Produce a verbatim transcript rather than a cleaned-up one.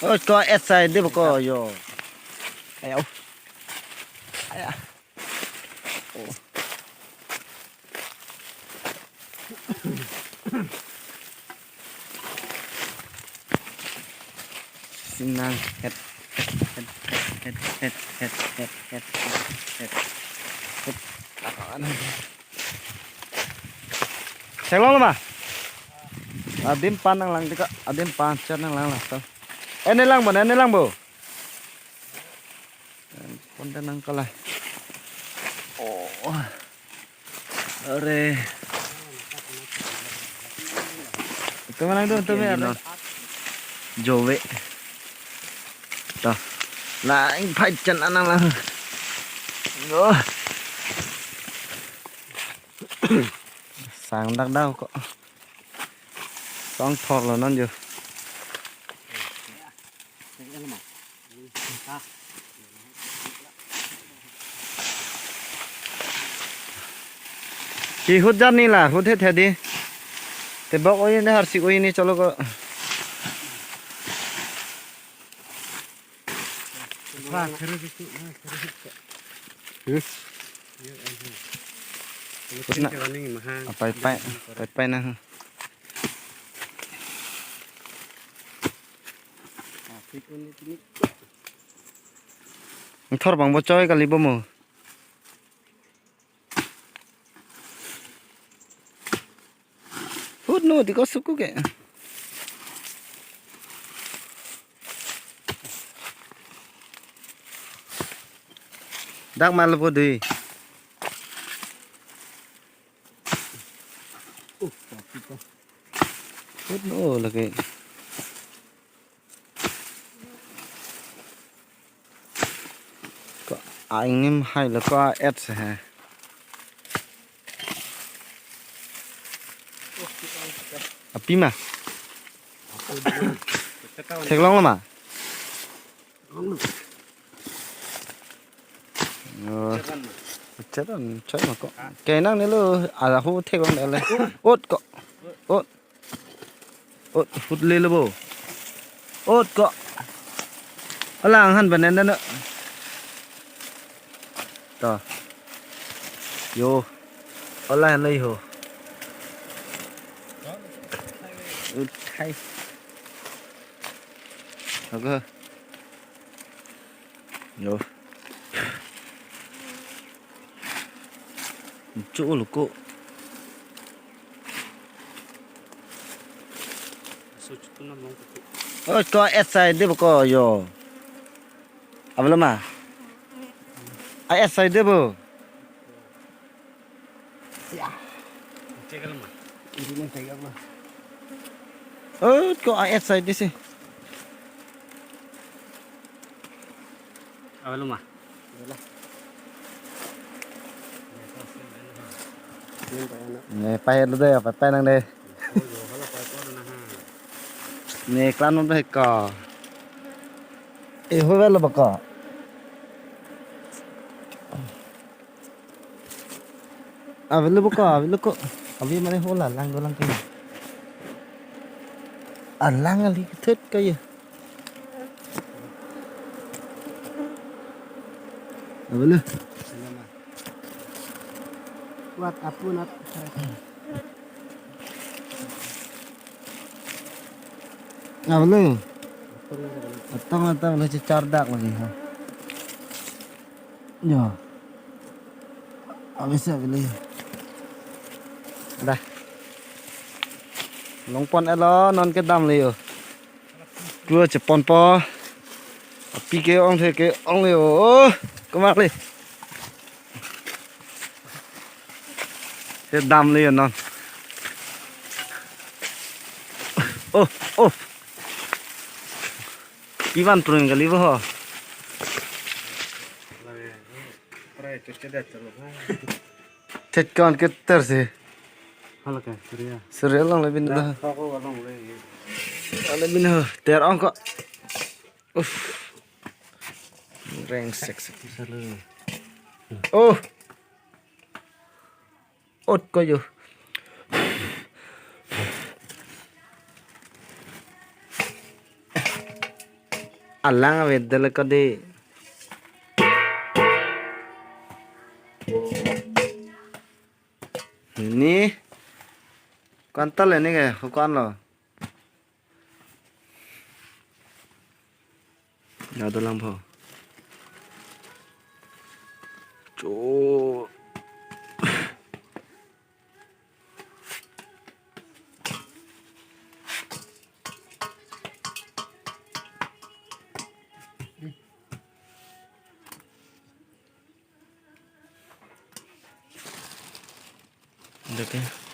Oh, ko et sai de ko yo. Ayo. Aya. Oh. Sinang het, het, het. Theklong lo ma? Adim pan nanglang tika, adim pan chat nanglang la. To. Eh, ne lang bo, ne, ne lang bo. Pon ta nang kalai. Oh. Are. Itu mana itu, itu Ini mana? No. Jove. Tuh. Lang phai chan anang lang. Oh. Sang dak dau ko. Song thor lo non jo. Ki hut jan ni la, hut het hedi. Tebok oi ne, harsik oi ne, cholo ko. Hmm? Hut na. Apai pai, pai pai na. Thor bang bo choi kali bo mo. Hut no, di ko suku ke. Dak mal po dui. Hut no lagi. Ko aning hai lo ko et se hai. Api ma? Theklong lo ma? Oh. Chetan, chetan ma ko. Kenang ne lo, ahu theklong ne le. Ot ko. Ot. Ot, hut le lo bo. Ot ko. Alang han banen dan. To. Yo. Ola han lai ho. Ut hai. Oke. Yo. Chu lo ko. Oh, ko et sai de ko yo. Ablo ma? A et sai de bo. Ya. Check lo ma? Ini nang check lo ma? Oh, ko a et sai de si. Ablo ma? Ne pai lo de, pai pai nang de. Ne klan non de ko. Eh, ho velo ba ko. Avelo ba ko, avelo ko. Avi mane ho la lang dolang ke. Alang ali thut ka ye. Avelo. Kuat apun at. Avelo. Atong atong lo, chechar dak lagi ha. Yo. Abis ya beli. Dah. Longpon elo non kedam le yo. Tua chepon po. Api ke-ong the ke-ong le yo. Oh, kemak le. Kedam le yo non. Oh, oh. Ivan prung kali bo ho. Thet kon keter si. Hala ka, Surya. Surya long le bin da. Kok ko long le. Ale bin ho, ter ong ko. Uff. Reng sek sek. Salu. Oh. Ot ko yo. alang avedal kadi. Ni kuantal ini ke, kuan lo. Ya, dolang po. Cho. Dak ke.